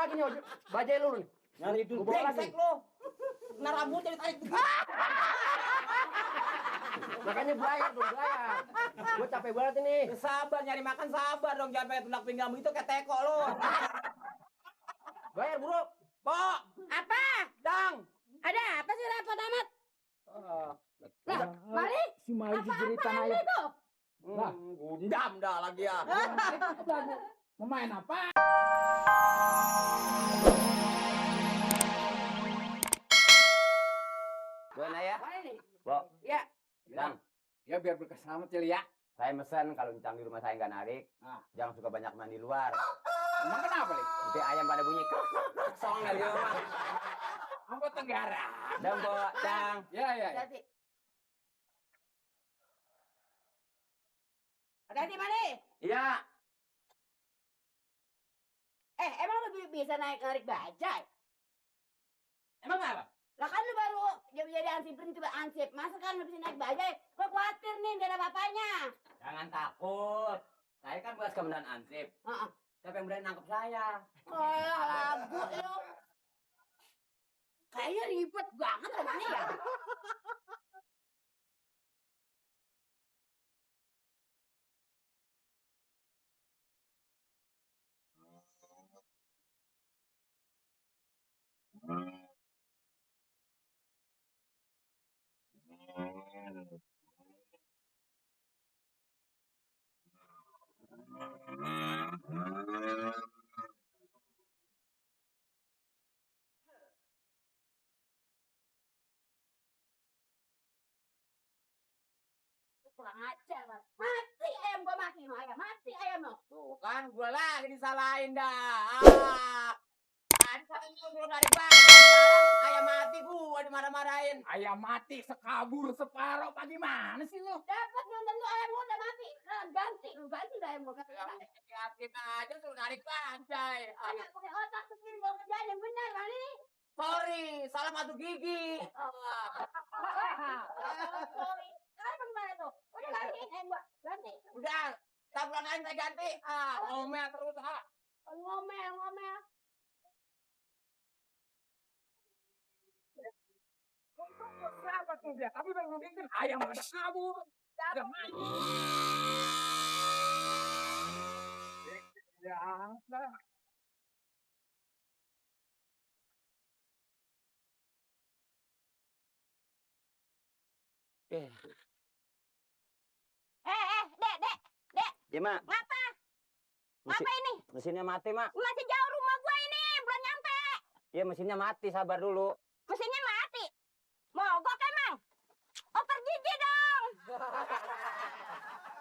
lagi nih bajai lu nih. Nyari duit brengsek lu. Nah rambutnya ditarik. Makanya bayar dong, bayar. Gue capek banget ini. Ya, sabar nyari makan sabar dong, jangan pakai tundak pinggang begitu kayak teko lu. Bayar, Bro. Pok, Apa? Dang. Ada apa sih repot amat? Lah, Mali? Si Mali Apa jeritan yang aja. itu? Lah, Gundam dah lagi ya. mau main apa? Gimana ya? Mana nih? Pok, Ya. Dang. Ya biar berkah selamat ya. Saya mesen kalau encang di rumah saya nggak narik, jangan suka banyak main di luar. Emang kenapa, Li? Nanti ayam pada bunyi song kali ya, Mak. Angkot Tenggara. Dan Pok, Dang. Ya. Hati-hati. Hati-hati, Mali. Iya. Emang lu bisa narik bajai? Emang apa? Lah kan lu baru jadi ansip, coba ansip. Masa kan lu bisa naik bajai? Gua khawatir nih, gak ada bapaknya. Jangan takut. Saya kan bekas komandan Ansip. Heeh. Siapa yang berani nangkep saya? Lagu lu. Kayaknya ribet banget rumahnya ya. Kurang ajar, Mas. Mati ayam gua mati, mati ayam lo. Tuh kan, gua lagi disalahin dah. Tadi katanya gua belum narik bajai, sekarang ayam mati gua dimarah-marahin. Ayam mati sekabur separuh. Bagaimana sih lu? Dapat belum tentu ayam gua udah mati. Nah, ganti dah ayam gua. Yakin aja suruh narik bajai. Anak pakai otak begini gua kerjain yang benar, Mali. Sorry, salah masuk gigi. Sorry. Sekarang bagaimana tuh? Udah ganti ayam gua. Ganti. Udah, sabulan lain saya ganti. Ngomel terus. Ngomel. Kenapa tuh dia? Tapi belum bikin ayam ada kabur. Udah mati. Ya, nah. Dek. Ya, Mak. Ngapa? Ngapa ini? Mesinnya mati, Mak. Masih jauh rumah gua ini, belum nyampe. Ya, mesinnya mati, sabar dulu. Mesinnya mati. Mogok emang. Oper gigi dong.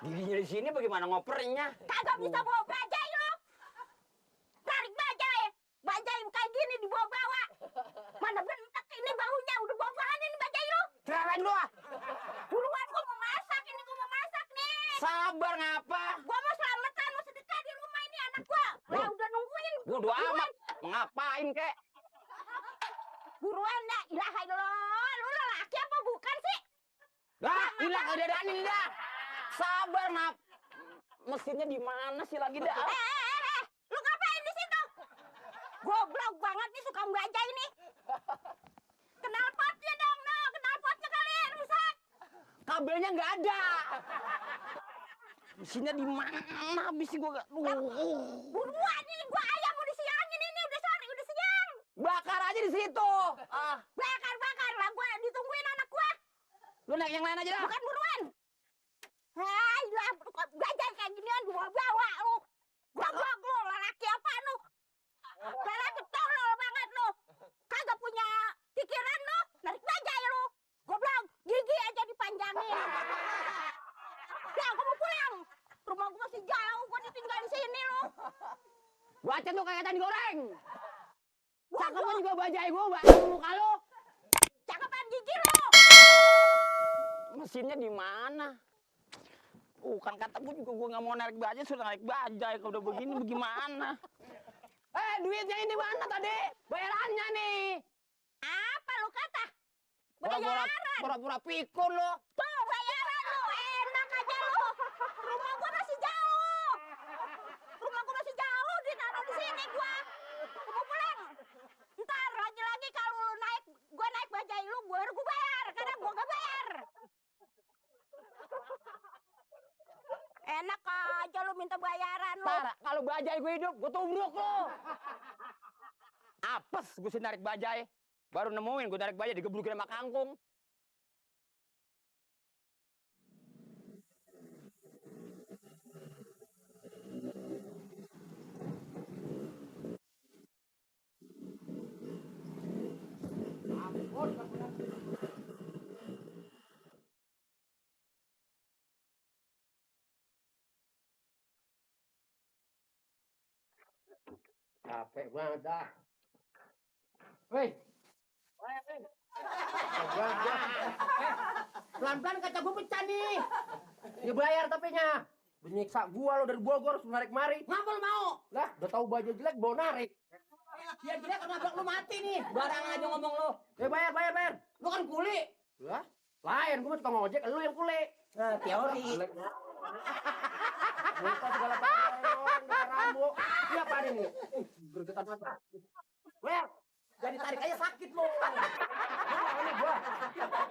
Giginya di sini bagaimana ngopernya? Kagak bisa bawa bajai lo. Tarik bajai. Bajai kayak gini dibawa-bawa. Mana bentek ini baunya. Udah bawa-bawaan ini bajai lo. Cerewet lu ah. Buruan gua mau masak ini. Gua mau masak nih. Sabar ngapa? Gua mau selamatan. Mau sedekah di rumah ini anak gua. Lah udah nungguin. Bodo amat. Ngapain kek? Buruan dah. Ilaha illallah. Lu lelaki apa bukan sih? Lah, hilang ada danin dah. Sabar, Nap. Mesinnya di mana sih lagi dah? Lu ngapain di situ? Goblok banget nih suka bajai ini. Kenal potnya dong, no. Kenal potnya kali rusak. Kabelnya nggak ada. Mesinnya di mana? Habis gua gak. Buruan ini gua ayam mau disiangin ini udah sore, udah siang. Bakar aja di situ. Bakar lah gua ditungguin anak gua. Lu naik yang lain aja dah. Bukan buruan. Hai, lah bajai kayak ginian gua bawa lu. Goblok lu, lelaki apa lu? Lelaki tolol banget lu. Kagak punya pikiran lu, narik bajai lu. Goblok, gigi aja dipanjangin. Ya, gua mau pulang. Rumah gua masih jauh, gua ditinggal di sini lu. Bacet lu kayak ikan goreng. Cakepnya juga bajai gua, Mbak. Muka lu. Cakepan gigi lu. Mesinnya di mana? Kan kata gua juga gua nggak mau narik bajai, sudah narik bajai. Kalau udah begini bagaimana? Duitnya ini mana tadi? Bayarannya nih. Apa lu kata? Bayaran. Pura-pura pikun lu. Tuh, bayaran lu. Enak aja lu. Rumah gua masih jauh. Ditaruh di sini gua. Gua mau pulang. enak aja lu minta bayaran lu. Tar, kalau bajai gue hidup, gue tubruk lo. Apes gue sih narik bajai. Baru nemuin gue narik bajai digeblukin sama kangkung. Capek banget dah. Woi. Pelan-pelan kaca gue pecah nih. Dibayar tapinya. Menyiksa gua lo dari Bogor suruh narik mari. Ngapa lo mau? Lah, udah tahu baju jelek bawa narik. Ya jelek karena lu mati nih. Barang aja ngomong lo. Bayar. Lu kan kuli. Lah, lain gua mah tukang ojek, lu yang kule. Nah, teori. Lupa segala pakai orang Rambo. Ini apa ini? Gergetan mata. Wer, Jadi tarik aja sakit lo. ini gua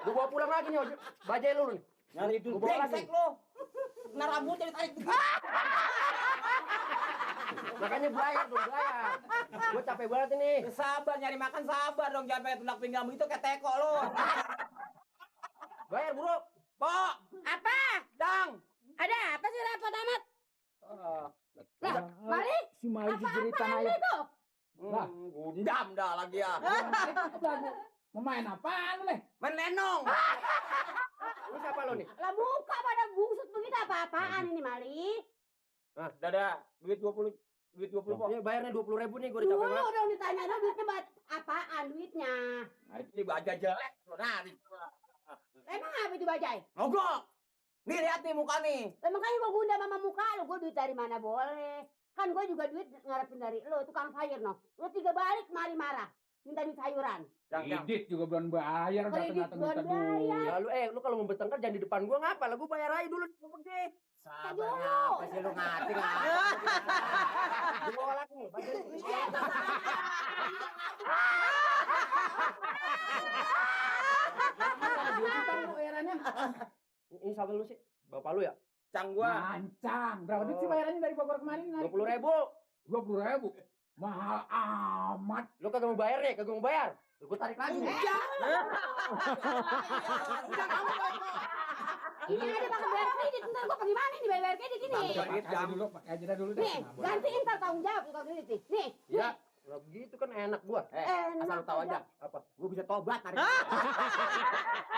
bawa pulang lagi nih ojek. Bajai lu nih. Nyari itu Gua bawa lagi. brengsek lo. Nah rambut jadi tarik. Makanya bayar. Gua capek banget ini. Sabar nyari makan sabar dong, jangan pakai tulak pinggang begitu kayak teko lo. Bayar, Bro. Pok, Apa? dang. Ada apa sih repot amat? Lah, Mali? Si Mali Apa-apaan lu itu? Lah. Gundam dah lagi ya. Mau main apaan lu, Leh? Main lenong. Ini siapa lo nih? Lah muka pada bungsut begitu apa-apaan ini Mali? Dadah, duit 20 Pok. Ini bayarnya 20.000 nih, gua udah capek Dulu banget. dong ditanya dong duitnya buat apaan duitnya? Nah, ini baja jelek lo narik. Emang apa itu bajai? Mogok. Nih lihat nih muka nih. Lah makanya gua gundam sama muka lu, gua duit dari mana boleh. Kan gua juga duit ngarepin dari lu, tukang sayur no. Lu 3 balik mari marah. Minta duit sayuran. Kredit juga belum bayar, Kredit datang-datang belum minta duit. bayar. Lu kalau mau bertengkar jangan di depan gua ngapa? Lah gua bayar aja dulu gede. Sabarnya apa sih lu ngati ngati. Gua bawa lagi nih, bajai. Ini siapa lu sih? Bapak lu ya? Cang gua. Lancang. Berapa duit sih bayarannya dari Bogor kemarin? 20.000. 20.000. Mahal amat. Lu kagak mau bayar nih, kagak mau bayar. Gua tarik lagi. Ini ada pakai bayar kredit, ntar gua pergi mana nih bayar kredit ini? Pakai aja dulu deh. Nih, gantiin ntar tanggung jawab tukang kredit nih. Nih, Ya, lah begitu kan enak gua. Asal lu tahu aja. Apa? Gua bisa tobat hari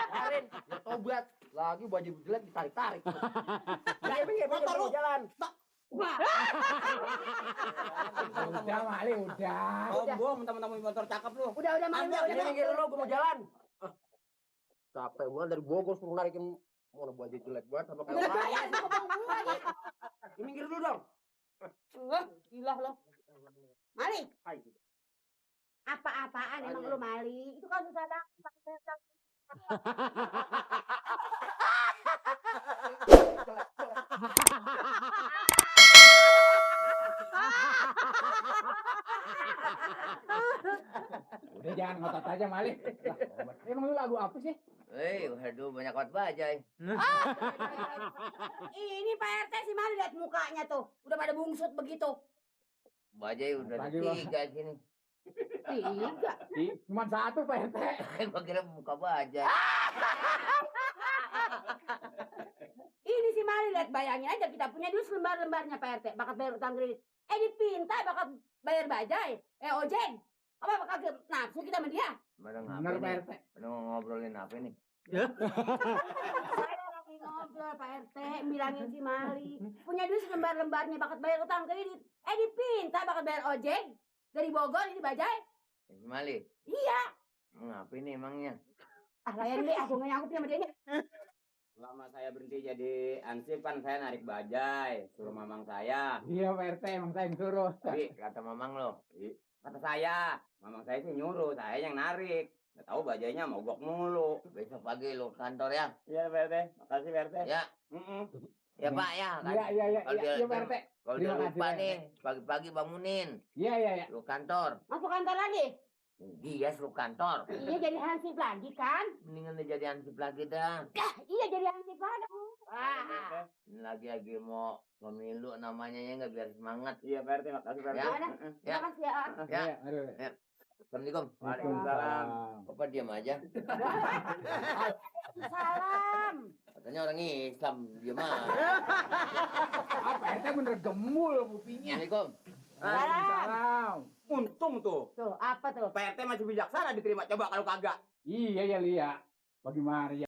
Kemarin ya tobat. Lagi baju jelek ditarik-tarik. Minggir, motor lu. jalan. wah, Udah, Mali, udah. Sombong mentang-mentang motor cakep lu. udah malu Ambil, udah. Ini minggir lu, gua mau jalan. Capek banget dari Bogor suruh narikin mau baju jelek banget sama kayak Udah orang. bayar sama bang lagi. Ini minggir dulu dong. Gila lo. Mali, Hai. apa-apaan emang lu Mali? Itu kan susah banget. Udah jangan ngotot aja, Mali. Lah, emang lu lagu apa sih? Waduh, banyak banget bajai. Ini Pak RT si Mali lihat mukanya tuh. Udah pada bungsut begitu. Bajai udah Lagi, Bang. 3 sini. 3. Cuma satu, Pak RT. Gua kira muka bajai. Ini si Mali lihat bayangin aja kita punya duit lembar-lembarnya Pak RT. Bakat bayar utang kredit. Dipinta bakat bayar bajai. Ojek. Apa bakal nafsu kita sama dia? Benar, Pak RT. Ngobrolin apa nih? Saya lagi ngobrol Pak RT, bilangin si Mali punya duit lembar-lembarnya bakat bayar utang kredit. Dipinta bakat bayar ojek dari Bogor ini bajai. Mali, Iya. ngapain nih emangnya? Layan deh, aku nggak nyangkut sama dia. Selama saya berhenti jadi ansip kan saya narik bajai, suruh mamang saya. Iya, Pak RT, emang saya yang suruh. Tapi kata mamang lo. Kata saya, mamang saya sih nyuruh, saya yang narik. Nggak tahu bajainya mogok mulu. Besok pagi lo kantor ya? Iya Pak RT, makasih Pak RT. Ya. Ya Pak ya. Iya, Pak RT. Kalau Terima dia kasih, lupa Pak. nih, pagi-pagi bangunin. Iya. Lu kantor. Masuk kantor lagi? Iya, lu kantor. Iya jadi hansip lagi kan? Mendingan dia jadi ansip lagi dah. Iya jadi hansip lagi. Ini lagi mau pemilu namanya ya nggak biar semangat. Iya, Pak RT, makasih Pak RT. Ya. Terima kasih ya. Ya. Aduh. Assalamualaikum. Waalaikumsalam. Bapak diam aja. Salam. Katanya orang Islam diam aja. Apa RT bener gemul kupingnya. Assalamualaikum. Waalaikumsalam. Untung tuh. Tuh, apa tuh? Pak RT masih bijaksana diterima. Coba kalau kagak. Iya ya Lia. Bagaimana ya?